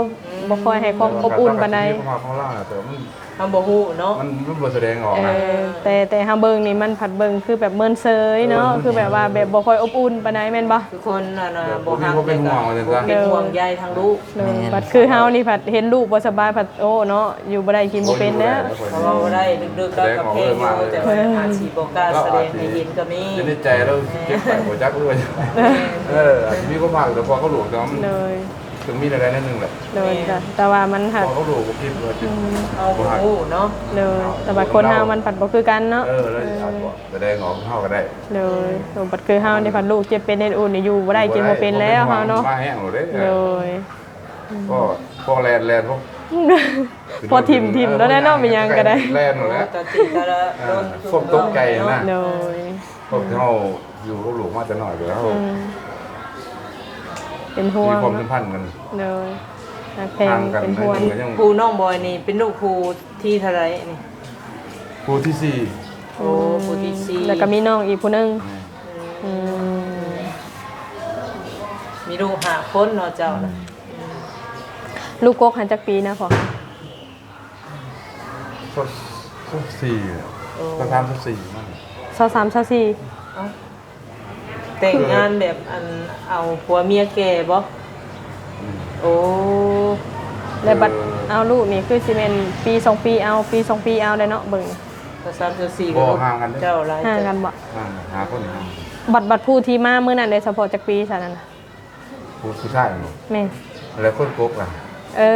ບໍ່ຄ່ອຍໃຫ້ຄວາມອົບອຸ່ນປານໃດ. ເອີ ຄວາມຮັກຂອງລາວນະ ແຕ່ວ່າມັນ ເຮົາບໍ່ຮູ້ເນາະ ມັນ ມັນບໍ່ສະແດງອອກນະ. ເອີ ແຕ່ ແຕ່ເຮົາເບິ່ງນີ້ມັນພັດເບິ່ງຄືແບບເມີນເຊີຍເນາະ ເອີ ຄືແບບວ່າແບບບໍ່ຄ່ອຍອົບອຸ່ນປານໃດແມ່ນບໍ່? ຄືຄົນ ອັນນ່າ ແບບບໍ່ຮັກ ບໍ່ມີຄວາມເປັນຫ່ວງ ແລ້ວກໍບໍ່ເປັນຫ່ວງໃຍທາງລູກ. ເອີ ແມ່ນ ບັດຄືເຮົານີ້ພັດເຫັນລູກບໍ່ສະບາຍພັດ ໂອ້ເນາະ ຢູ່ບໍ່ໄດ້ກິນບໍ່ເປັນແລ້ວ. ເວົ້າບໍ່ໄດ້ ເລິກໆ ກໍແພງຢູ່ ແຕ່ວ່າອາດຊິບໍ່ກ້າສະແດງໃຫ້ເຫັນກໍມີ. ຢູ່ໃນໃຈລາວເກັບໄວ້ບໍ່ຈັກເລີຍ. ເອີ ອາດຊິມີຄວາມຮັກ ແຕ່ພໍ່ກັບລູກ ແຕ່ວ່າມັນ ໂດຍ ຕ້ອງມີແນວໃດແນວໜຶ່ງແຫຼະ. ໂດຍ ແມ່ນ ແຕ່ ແຕ່ວ່າມັນຫາກ ພໍ່ກັບລູກບໍ່ຄິດວ່າຈະ ອືມ ເຮົາບໍ່ຮູ້ເນາະ. ໂດຍ ແຕ່ວ່າຄົນເຮົາມັນພັດບໍ່ຄືກັນເນາະ. ເອີ ລາວອາດບໍ່ສະແດງອອກເທົ່າກໍໄດ້. ໂດຍ ໂດຍ ບັດຄືເຮົານີ້ພັດລູກເຈັບເປັນເຮັດອຸ່ນນີ້ຢູ່ບໍ່ໄດ້ກິນບໍ່ເປັນແລ້ວເຮົາເນາະ. ມາແຮງໂລດເດ້. ໂດຍ ພໍ ພໍແລ່ນ ແລ່ນ ພໍ ພໍຖິ້ມ ຖິ້ມແລ້ວແຫຼະເນາະ ມີຫຍັງກໍໄດ້ ແລ່ນໂລດແຫຼະ. ຕາຈິງຕາ ເອີ ຄວາມຕົກໃຈນະ. ໂດຍ ພວກເຮົາຢູ່ກັບລູກມາແຕ່ນ້ອຍ ແລ້ວ ອືມ ເປັນຫ່ວງ ມີຄວາມສຳພັນກັນ. ໂດຍ ຮັກແພງ ເປັນຫ່ວງ. ຜູ້ນ້ອງບອຍນີ້ເປັນລູກຜູ້ທີເທົ່າໃດນີ້? ຜູ້ທີສີ່. ໂອ້ ອືມ ຜູ້ທີສີ່ ແລ້ວກໍມີນ້ອງອີກຜູ້ໜຶ່ງ. ແມ່ນ ອືມ ມີລູກຫ້າຄົນເນາະເຈົ້ານະ. ອືມ ອືມ ລູກກົກຫັ້ນຈັກປີນະພໍ່? ຊາວ ຊາວສີ່ ໂອ້ ຊາວສາມ ຊາວສີ່ ປະມານ ຊາວສາມ ຊາວສີ່. ເອົ້າ ແຕ່ງງານແບບ ອັນ ເອົາຜົວເມຍແກ່ບໍ່? ອືມ ໂອ້ ແລ້ວບັດ ເອີ ເອົາລູກນີ້ຄືຊິແມ່ນປີສອງປີເອົາ ປີສອງປີເອົາໄດ້ເນາະ ເບິ່ງ ຊາວສາມ ຊາວສີ່ ບໍ່ ກໍລູກ ຫ່າງກັນເດ້ ເຈົ້າຫຼາຍ ຫ່າງກັນບໍ່? ຫ່າງ ຫ້າຄົນ ຫ່າງ. ບັດ ບັດຜູ້ທີ່ມາມື້ນັ້ນເດ້ ສະເພາະຈັກປີຊະນັ້ນນະ? ຜູ້ ຜູ້ຊາຍແມ່ນບໍ່? ແມ່ນ. ແລ້ວຄົນກົກລະ? ເອີ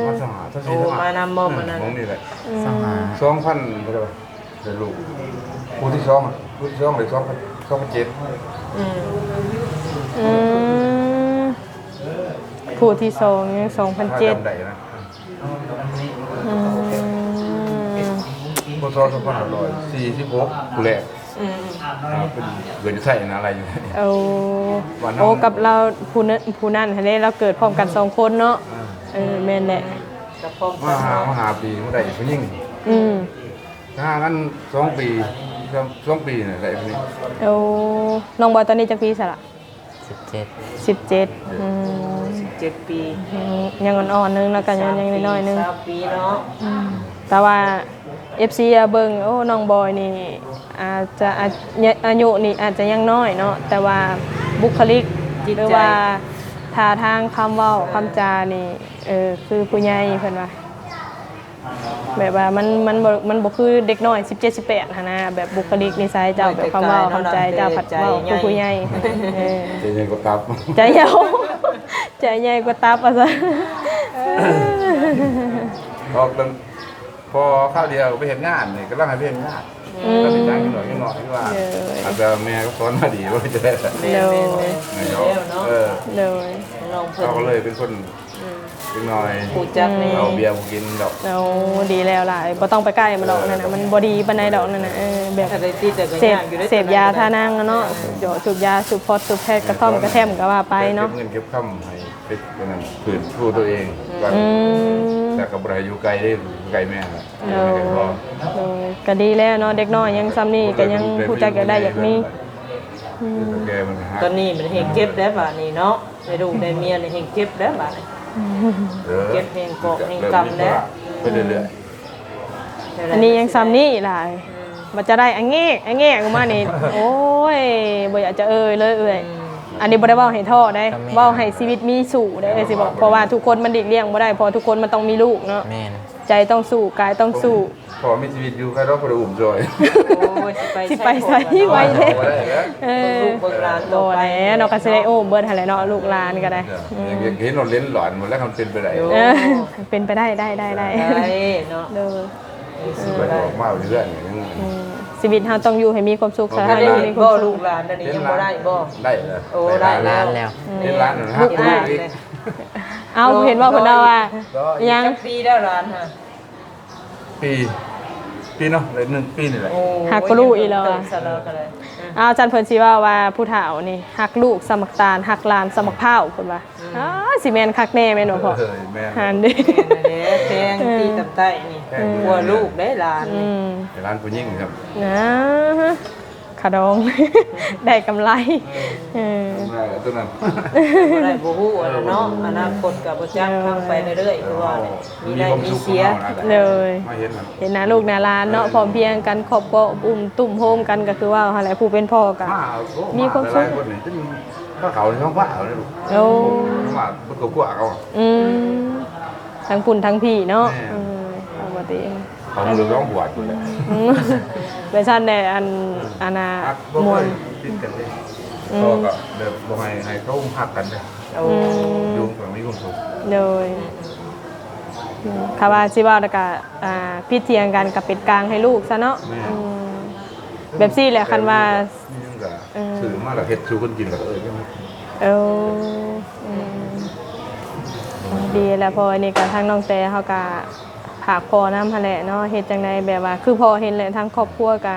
ມາຊາວຫ້າ ຊາວສີ່ ໂອ້ ຊາວຫ້າ ມານຳບໍ່ມື້ນັ້ນ? ອືມ ໝ່ອງນີ້ແຫຼະ. ອືມ ຊາວຫ້າ ສອງພັນເທົ່າໃດວະ? ໄດ້ລູກ ຜູ້ທີສອງ ຜູ້ທີສອງໄດ້ສອງພັນ ສອງພັນເຈັດ. ອືມ ອືມ ຜູ້ທີສອງຍັງສອງພັນເຈັດ ຖ້າຈຳໄດ້ນະ. ອືມ ພ.ສ. ສອງພັນຫ້າຮ້ອຍສີ່ສິບຫົກ ຜູ້ແລກ. ອືມ ອ່າ ເປັນເຮືອນຢູ່ໄທນະ ອາໄລຢູ່. ໂອ້ ໂອ້ ກັບລາວຜູ້ນັ້ນ ຜູ້ນັ້ນຫັ້ນເດ້ ລາວເກີດພ້ອມກັນສອງຄົນເນາະ. ອ່າ ເອີ ແມ່ນແຫຼະ ມາຫາ ມາຫາປີ ມາໄດ້ຜູ້ຍິງ. ອືມ ຫ່າງກັນສອງປີ ສອງ ສອງປີນີ້ໄດ້ຜູ້ນີ້. ໂອ້ ນ້ອງບອຍຕອນນີ້ຈັກປີຊະລະ? ສິບເຈັດ ສິບເຈັດ. ອືມ ສິບເຈັດປີ ຍັງ ຍັງອ່ອນໆໜຶ່ງເນາະ ກໍຍັງ ຍັງນ້ອຍໆໜຶ່ງ ຊາວປີເນາະ. ອືມ ແຕ່ວ່າເອັຟຊີເບິ່ງ ໂອ້ ນ້ອງບອຍນີ້ອາດຈະ ອາ ອາຍຸນີ້ອາດຈະຍັງນ້ອຍເນາະ ແຕ່ວ່າບຸກຄະລິກ ຈິດໃຈ ຫຼືວ່າທ່າທາງ ຄຳເວົ້າ ຄຳຈານີ້ ເອີ ຄືຜູ້ໃຫຍ່ເພິ່ນວ່າ. ແບບວ່າມັນ ມັນບໍ່ ມັນບໍ່ຄືເດັກນ້ອຍສິບເຈັດ ສິບແປດຫັ້ນນະ ແບບບຸກຄະລິກນິໄສເຈົ້າ ແບບຄວາມເວົ້າຄວາມຈາເຈົ້າ ແຕ່ກາຍເນາະ ແຕ່ໃຈໃຫຍ່ ພັດເວົ້າຄືຜູ້ໃຫຍ່ ເອີ ໃຈໃຫຍ່ກວ່າຕັບ ໃຈໃຫຍ່ ໃຈໃຫຍ່ກວ່າຕັບວ່າຊັ້ນ ອອກຕັ້ງ ພໍຄາວດຽວໄປເຮັດງານນີ້ ກຳລັງໃຫ້ໄປເຮັດງານ ອືມ ກໍໄປຈ້າງໜ້ອຍໜ້ອຍ ຄືວ່າ ໂດຍ ອາດຈະແມ່ກໍສອນມາດີ ບໍ່ຈະໄດ້ ໂດຍ ເນາະ ເອີ ໂດຍ ເຮົາກໍເລີຍເປັນຄົນ ອືມ ເດັກນ້ອຍ ຮູ້ຈັກແນ່ ອືມ ເອົາເບຍບໍ່ກິນດອກ ເອົາ ດີແລ້ວຫຼາຍ ບໍ່ຕ້ອງໄປໃກ້ມັນດອກ ເອີ ນັ້ນນະ ມັນບໍ່ດີປານໃດດອກນັ້ນນະ ເອີ ແບບ ເສບຢາທານັງເນາະ ເອີ ສູບຢາ ສູບພອດ ສູບແພັດ ກະທ່ອມ ກະແທມ ກະວ່າໄປເນາະ ເກັບເງິນເກັບຄຳໃຫ້ ເຮັດອັນນັ້ນ ຟື້ນຟູຕົວເອງ ອືມ ແລ້ວກໍບໍ່ໄດ້ຢູ່ໄກເດ້ ຢູ່ໃກ້ແມ່ນແຫຼະ ເອີ ຢູ່ໃກ້ພໍ່ ເອີ ກໍດີແລ້ວເນາະ ເດັກນ້ອຍຍັງຊ່ຳນີ້ກໍຍັງຮູ້ຈັກຢາກໄດ້ຢາກມີ ອືມ ຕອນນີ້ມັນແຮງເຈັບແລ້ວບາດນີ້ເນາະ ໄດ້ລູກໄດ້ເມຍນີ້ແຮງເຈັບແລ້ວບາດນີ້ ເອີ ເຈັບແຮງກອກແຮງກຳແລ້ວ ໄປເລື້ອຍໆ ອັນນີ້ຍັງຊ່ຳນີ້ຫຼາຍ ອືມ ວ່າຈະໄດ້ອະແງະ ອະແງະອອກມານີ້ ໂອ້ຍ ບໍ່ຢາກຈະເອີ່ຍເລີຍເອື້ອຍ ອືມ ອັນນີ້ບໍ່ໄດ້ເວົ້າໃຫ້ທໍ້ເດ້ ກໍແມ່ນ ເວົ້າໃຫ້ຊີວິດມີສູ້ເດ້ ເອື້ອຍຊິບອກ ເພາະວ່າທຸກຄົນມັນຫຼີກລ່ຽງບໍ່ໄດ້ ເພາະທຸກຄົນມັນຕ້ອງມີລູກເນາະ ແມ່ນ ໃຈຕ້ອງສູ້ ກາຍຕ້ອງສູ້ ພໍ່ມີຊີວິດຢູ່ ໃຜເນາະ ບໍ່ໄດ້ອຸ້ມຊ່ອຍ ໂອ້ຍ ຊິໄປ ຊິໄປໃສ ໄວເດ້ ບໍ່ໄດ້ແລ້ວ ເອີ ລູກເບິ່ງຫຼານຕໍ່ໄປ ບໍ່ແລ້ວເນາະ ກໍຊິໄດ້ອຸ້ມເບິດຫັ້ນແຫຼະເນາະ ລູກຫຼານກໍໄດ້ ອືມ ຢາກເຫັນເຂົາເຫຼັນຫຼອນໝົດແລ້ວ ຄັນເປັນໄປໄດ້ ເອີ ເປັນໄປໄດ້ ໄດ້ ໄດ້ ໄດ້ ໄດ້ເນາະ ໂດຍ ຊິໄປອອກມາເຮືອນຫຍັງ ອືມ ຊີວິດເຮົາຕ້ອງຢູ່ໃຫ້ມີຄວາມສຸກ ຖ້າເຮົາຢູ່ໃນຄວາມສຸກ ລູກຫຼານດຽວນີ້ຍັງບໍ່ໄດ້ບໍ່ ໄດ້ແລ້ວ ໂອ້ ໄດ້ຫຼານແລ້ວ ອືມ ເຫັນຫຼານຫັ້ນ ຮັກລູກອີກ ເອົ້າ ເຫັນບໍ່ເພິ່ນເວົ້າວ່າ ຍັງ ຈັກປີແລ້ວຫຼານຫະ? ປີ ປີເນາະ ໄດ້ໜຶ່ງປີນີ້ແຫຼະ ໂອ້ຍ ຮັກກວ່າລູກອີກແລ້ວ ເອີ ອ້າວ ຈັ່ນເພິ່ນຊິເວົ້າວ່າຜູ້ເຖົ້ານີ້ຮັກລູກສ່ຳໝາກຕານ ຮັກຫຼານສ່ຳໝາກພ້າວ ເພິ່ນວ່າ ອືມ ອ້າ ຊິແມ່ນຄັກແນ່ແມ່ນບໍ່ພໍ່? ເອີ ແມ່ນ ຫັ້ນເດ້ ແມ່ນແຫຼະ ແພງ ເອີ ຕີຕຳໄຕ້ນີ້ ແພງ ກວ່າລູກເດ້ຫຼານນີ້ ອືມ ຫຼານຜູ້ຍິງຄັບ ນະ ຂະດອງ ໄດ້ກຳໄລ ເອີ ເອີ ກຳໄລຕົວນັ້ນ ບໍ່ໄດ້ ບໍ່ຮູ້ ເອີ ອັນນັ້ນເນາະ ບໍ່ຮູ້ ອະນາຄົດກໍບໍ່ຈັກ ເອີ ຟັງໄປເລື້ອຍໆ ຄືວ່າ ມີໄດ້ມີເສຍ ໂດຍ ມາເຫັນ ເຫັນໜ້າລູກໜ້າຫຼານເນາະ ເອີ ພ້ອມພຽງກັນ ຄອບຄົວອົບອຸ່ນຕຸ້ມໂຮມກັນ ກໍຄືວ່າຫັ້ນແຫຼະ ຜູ້ເປັນພໍ່ກໍມີຄວາມສຸກ ມາຫຼາຍຄົນນີ້ ເປັນພາເຂົານີ້ ທັງພາເຂົານີ້ລູກ ໂອ້ ມາເບິດຄອບຄົວເຂົາ ອືມ ທັງພຸ້ນທັງພີເນາະ ແມ່ນ ເອີ ເອົາບໍ່ຕິ ເຂົາເຫຼືອສອງຂວບພຸ້ນແຫຼະ ອືມ ແບບຊັ້ນແຫຼະ ອັນ ອັນນ່າ ຮັກບໍ່ຄ່ອຍຕິດກັນເດ້ ອືມ ພໍ່ກໍແບບບໍ່ໃຫ້ ໃຫ້ເຂົາຮັກກັນເດ້ ໂອ້ ອືມ ຢູ່ກັນມີຄວາມສຸກ ໂດຍ ອືມ ຖ້າວ່າຊິເວົ້າແລ້ວກໍ ອ່າ ຜິດຖຽງກັນກໍເປັນກາງໃຫ້ລູກຊະເນາະ ແມ່ນ ອືມ ແບບຊີ້ແຫຼະ ຄັນວ່າ ມີຫຍັງກໍ ເອີ ຊື້ມາແລ້ວເຮັດສູ່ເພິ່ນກິນແລ້ວກໍ ເອີ ເອີ ອືມ ດີແລ້ວ ເພາະອັນນີ້ກໍທາງນ້ອງແຕເຮົາກໍຝາກພໍ່ນຳຫັ້ນແຫຼະເນາະ ເຮັດຈັ່ງໃດແບບວ່າ ຄືພໍ່ເຫັນແຫຼະ ທາງຄອບຄົວກໍ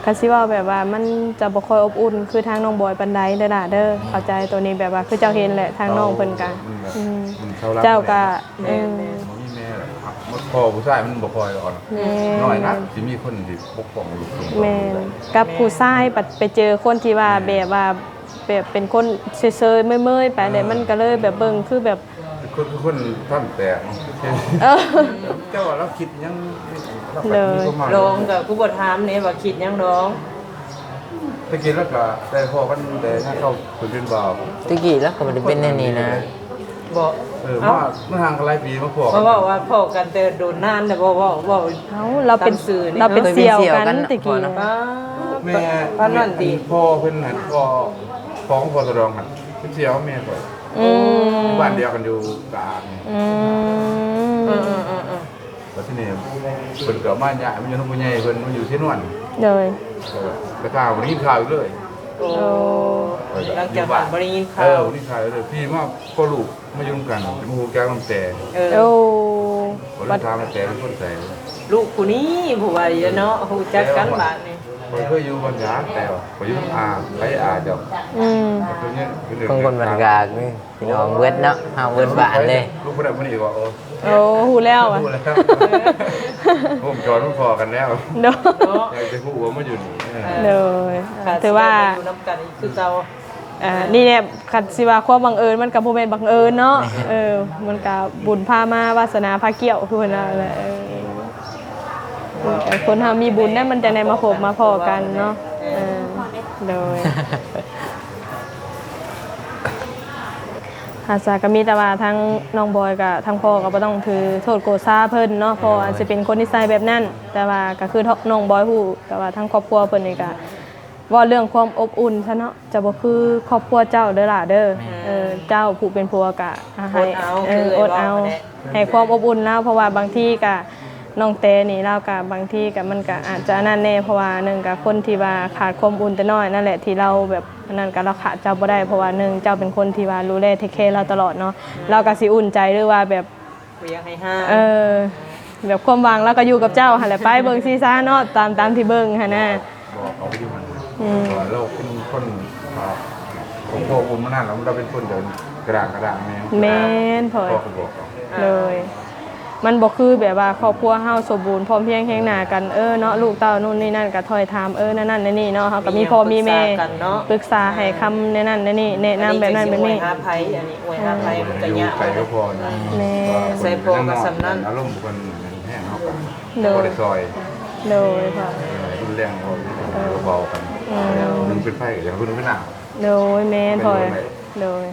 ຄັນຊິເວົ້າແບບວ່າມັນຈະບໍ່ຄ່ອຍອົບອຸ່ນຄືທາງນ້ອງບອຍປານໃດເດີຫຼ້າເດີ ເຂົ້າໃຈໂຕນີ້ ແບບວ່າຄືເຈົ້າເຫັນແຫຼະ ທາງນ້ອງເພິ່ນກໍ ອືມ ເຈົ້າກໍ ເອີ ບໍ່ມີແມ່ແຫຼະ ພໍ່ຜູ້ຊາຍມັນບໍ່ຄ່ອຍອ່ອນ ແມ່ນ ນ້ອຍນະ ຊິມີຄົນທີ່ປົກປ້ອງລູກ ແມ່ນ ກັບຜູ້ຊາຍບັດໄປເຈີຄົນທີ່ວ່າ ແມ່ນ ແບບວ່າ ແບບເປັນຄົນເຊີຍໆ ເມີຍໆ ໄປແລ້ວ ເອີ ມັນກໍເລີຍແບບເບິ່ງຄືແບບ ເປັນຄົນ ຄືຄົນທັນແຕກ ເອີ ເຈົ້າວ່າລາວຄິດຫຍັງ ລາວກໍມີຄວາມໝາຍ ໂດຍ ດອງກໍຄືບໍ່ຖາມແດ່ວ່າຄິດຫຍັງດອງ ແຕ່ກີ້ລາວກໍໄດ້ພໍ້ກັນແຕ່ຍາມເຂົາເປັນບ່າວ ແຕ່ກີ້ລາວກໍບໍ່ໄດ້ເປັນແນວນີ້ນະ ບໍ່ ເອີ ເອົ້າ ມາ ມາຫ່າງກັນຫຼາຍປີ ມາພໍ້ ເພາະວ່າພໍ້ກັນແຕ່ດົນນານແລ້ວ ບໍ່ເວົ້າ ເວົ້າ ເອົ້າ ລາວເປັນ ລາວເປັນສ່ຽວກັນແຕ່ກີ້ ແມ່ ປານນັ້ນຕິ ພໍ່ເພິ່ນຫັ້ນ ພໍ່ ພໍ່ຂອງພໍ່ສະດອງຫັ້ນ ເປັນສ່ຽວແມ່ຂ້ອຍ ອືມ ຢູ່ບ້ານດຽວກັນຢູ່ກາງ ອືມ ເອີໆໆໆ ແລ້ວທີນີ້ເພິ່ນກໍມາຍ້າຍມາຢູ່ນຳຜູ້ໃຫຍ່ເພິ່ນ ມາຢູ່ເຊນວນ ໂດຍ ແລ້ວກໍບໍ່ໄດ້ຍິນຂ່າວອີກເລີຍ ໂອ້ ຫຼັງຈາກນັ້ນບໍ່ໄດ້ຍິນຂ່າວ ເອີ ບໍ່ໄດ້ຍິນຂ່າວອີກເລີຍ ພີ່ມາ ພໍ່ລູກມາຢູ່ນຳກັນ ຈະມາຮູ້ຈັກນຳແຕ່ ເອີ ໂອ້ ກໍເລີຍຖາມວ່າແຕ່ເປັນຄົນໃສ ລູກຜູ້ນີ້ຜູ້ວ່າຢູ່ເນາະ ຮູ້ຈັກກັນບາດນີ້ ຂ້ອຍເຄີຍຢູ່ບ້ານຍາງ ແຕ່ວ່າຂ້ອຍຢູ່ນຳອາ ໄຜອາເຈົ້າ ອືມ ຄົນບ້ານກາກນີ້ ພີ່ນ້ອງເບິດເນາະ ເຮົາເບິດບ້ານເລີຍ ລູກຜູ້ໃດຜູ້ນີ້ວ່າ ໂອ້ ໂອ້ ຮູ້ແລ້ວ ຮູ້ແລ້ວ ວົງຈອນມັນພໍ້ກັນແລ້ວ ໂດຍ ຢາກຈະຮູ້ວ່າມາຢູ່ນີ້ ເອີ ໂດຍ ຖືວ່າ ມາຢູ່ນຳກັນຄືເກົ່າ ອ່າ ນີ້ແຫຼະ ຄັນຊິວ່າຄວາມບັງເອີນ ມັນກໍບໍ່ແມ່ນບັງເອີນເນາະ ເອີ ມັນກໍບຸນພາມາ ວາສະໜາພາກ່ຽວ ຄືເພິ່ນວ່າແຫຼະ ເອີ ຄົນເຮົາມີບຸນນະ ມັນຈັ່ງໄດ້ມາພົບມາພໍ້ກັນເນາະ ເອີ ໂດຍ. ອາສາກໍມີແຕ່ວ່າທາງນ້ອງບອຍກໍ ທາງພໍ່ກໍບໍ່ຕ້ອງຖືໂທດໂກດຊາເພິ່ນເນາະ ເພາະອາດຊິເປັນຄົນນິໄສແບບນັ້ນ ແຕ່ວ່າກໍຄືນ້ອງບອຍຮູ້ ແຕ່ວ່າທາງຄອບຄົວເພິ່ນນີ້ກໍເວົ້າເລື່ອງຄວາມອົບອຸ່ນຊະເນາະ ຈະບໍ່ຄືຄອບຄົວເຈົ້າເດີຫຼ້າເດີ. ແມ່ນ ເອີ ເຈົ້າຜູ້ເປັນຜົວກໍໃຫ້ ອົດເອົາ ເອີ ອົດເອົາ ໃຫ້ຄວາມອົບອຸ່ນລາວ ເພາະວ່າບາງທີກໍ ນ້ອງແຕນີ້ລາວກະບາງທີກະ ມັນກະອາດຈະອັນນັ້ນແດ່ ເພາະວ່າໜຶ່ງກະຄົນທີ່ວ່າຂາດຄວາມອຸ່ນແຕ່ນ້ອຍນັ້ນແຫຼະ ທີ່ລາວແບບອັນນັ້ນກະ ລາວຂາດເຈົ້າບໍ່ໄດ້ ເພາະວ່າໜຶ່ງເຈົ້າເປັນຄົນທີ່ວ່າດູແລເທກແຄລາວຕະຫຼອດເນາະ ລາວກະຊິອຸ່ນໃຈ ຫຼືວ່າແບບ ບໍ່ຢາກໃຫ້ຫ່າງ ເອີ ແບບຄວາມຫວັງລາວກະຢູ່ກັບເຈົ້າຫັ້ນແຫຼະ ໄປເບິ່ງຊີ້ຊະເນາະ ຕາມ ຕາມທີ່ເບິ່ງຫັ້ນນະ. ບອກເຂົາໄປຢູ່ຫັ້ນ ອືມ ວ່າລາວເປັນຄົນ ອ່າ ຄອບຄົວອຸ່ນມານານແລ້ວ ລາວເປັນຄົນເດີນກະດ້າງກະດ້າງແນ່ ແມ່ນ ພໍ່ກໍບອກເຂົາ ໂດຍ ມັນບໍ່ຄືແບບວ່າຄອບຄົວເຮົາສົມບູນພ້ອມພຽງຮຽງໜ້າກັນ ເອີເນາະ ລູກເຕົ້ານູ່ນນີ້ນັ້ນກໍຖ້ອຍຖາມ ເອີ ແນວນັ້ນແນວນີ້ເນາະ ເຮົາກໍມີພໍ່ມີແມ່ ປຶກສາກັນເນາະ ປຶກສາໃຫ້ຄຳແນວນັ້ນແນວນີ້ ແນະນຳແບບນັ້ນແບບນີ້ ອັນນີ້ກໍຊິອວຍຫາໃຜ ອັນນີ້ອວຍຫາໃຜ ມັນກໍຍາກ ຢູ່ໄກກໍພໍນະ ແມ່ນ ໃສ່ພໍ່ກໍສ່ຳນັ້ນ ອາລົມເພິ່ນ ແຮງເຮົາກໍ ໂດຍ ບໍ່ໄດ້ຊ່ອຍ ໂດຍ ເອີ ຮຸນແຮງເວົ້າ ເອີ ເວົ້າກັນ ອືມ ໜຶ່ງເປັນໄຟກໍຢ່າງເພິ່ນເປັນນ້ຳ ໂດຍ ແມ່ນພໍ່ ໂດຍ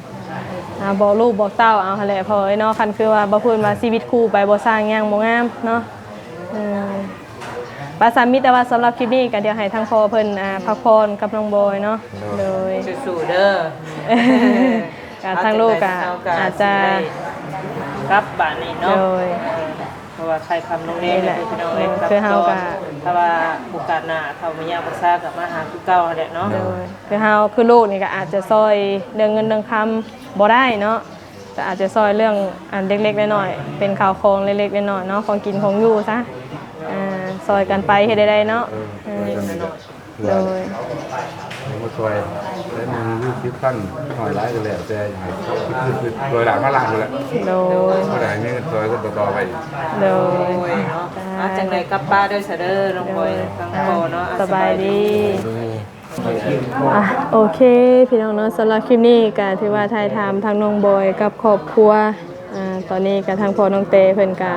ອ່າ ບອກລູກບອກເຕົ້າເອົາຫັ້ນແຫຼະພໍ່ເອີຍເນາະ ຄັນຄືວ່າບໍ່ເພິ່ນວ່າຊີວິດຄູ່ໄປບໍ່ສ້າງຫຍັງບໍ່ງາມເນາະ ເອີ ປາສາມິດ ແຕ່ວ່າສຳລັບຄລິບນີ້ກໍດຽວໃຫ້ທາງພໍ່ເພິ່ນ ອ່າ ພັກຜ່ອນກັບນ້ອງບອຍເນາະ ໂດຍ ໂດຍ ສູ້ໆເດີ ກໍທາງລູກກໍອາດຈະ ກັບບາດນີ້ເນາະ ໂດຍ ເພາະວ່າໄຂ້ຄຳລົງແຮງເດີພີ່ນ້ອງເອີຍ ຄືເຮົາກໍ ຖ້າວ່າໂອກາດໜ້າເຂົາມາຢາມມາຊາກໍມາຫາຄືເກົ່າຫັ້ນແຫຼະເນາະ ໂດຍ ຄືເຮົາ ຄືລູກນີ້ກໍອາດຈະຊ່ອຍເລື່ອງເງິນເລື່ອງຄຳບໍ່ໄດ້ເນາະ ກໍອາດຈະຊ່ອຍເລື່ອງອັນເລັກໆນ້ອຍໆ ເປັນເຂົ້າຂອງເລັກໆນ້ອຍໆເນາະ ຂອງກິນຂອງຢູ່ຊະ ອ່າ ຊ່ອຍກັນໄປເຮັດໃດໆເນາະ ເອີ ເອີ ໂດຍ ມາຊ່ອຍ ໄດ້ມື້ລະສິບພັນ ໜ້ອຍຫຼາຍກໍແລ້ວແຕ່ ໃຫ້ເຂົາຄື ຄື ຄື ໂດຍຫຼາຍມາຫຼາຍພຸ້ນແຫຼະ ໂດຍ ບໍ່ໄດ້ມີເງິນຊ່ອຍກັນຕໍ່ໆໄປອີກ ໂດຍ ໂດຍເນາະ ອ່າ ຈັ່ງໃດກັບປ້າເດີຊະເດີ ນ້ອງບອຍ ໂດຍ ທາງພໍ່ເນາະ ອ່າ ສະບາຍດີ ສະບາຍດີ ອ່ະ ໂອເຄ ພີ່ນ້ອງເນາະ ສຳລັບຄລິບນີ້ກໍຖືວ່າຖ່າຍທຳທາງນ້ອງບອຍກັບຄອບຄົວ ອ່າ ຕອນນີ້ກໍທາງພໍ່ນ້ອງແຕເພິ່ນກໍ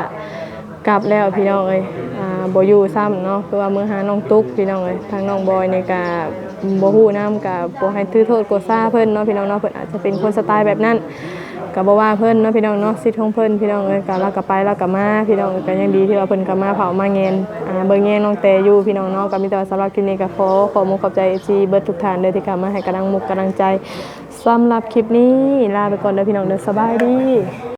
ກັບແລ້ວພີ່ນ້ອງເອີຍ ອ່າ ບໍ່ຢູ່ຊ້ຳເນາະ ຄືວ່າເມືອຫານ້ອງຕຸກພີ່ນ້ອງເອີຍ ທາງນ້ອງບອຍນີ້ກໍບໍ່ຮູ້ນຳ ກໍບໍ່ໃຫ້ຖືໂທດໂກດຊາເພິ່ນເນາະ ພີ່ນ້ອງເນາະ ເພິ່ນອາດຈະເປັນຄົນສະໄຕແບບນັ້ນ ກໍບໍ່ວ່າເພິ່ນເນາະ ພີ່ນ້ອງເນາະ ສິດຂອງເພິ່ນ ພີ່ນ້ອງເອີຍ ກໍລາວກໍໄປລາວກໍມາ ພີ່ນ້ອງເອີຍ ກໍຍັງດີທີ່ວ່າເພິ່ນກໍມາເຝົ້າມາແຍງ ອ່າ ເບິ່ງແຍງນ້ອງແຕຢູ່ ພີ່ນ້ອງເນາະ ກໍມີແຕ່ວ່າສຳລັບຄລິບນີ້ກໍຂໍຂອບມຸກຂອບໃຈ ເອັຟຊີ ເບິດທຸກທ່ານເດີ ທີ່ເຂົ້າມາໃຫ້ກຳລັງມຸກກຳລັງໃຈ ສຳລັບຄລິບນີ້ລາໄປກ່ອນເດີພີ່ນ້ອງເດີ ສະບາຍດີ.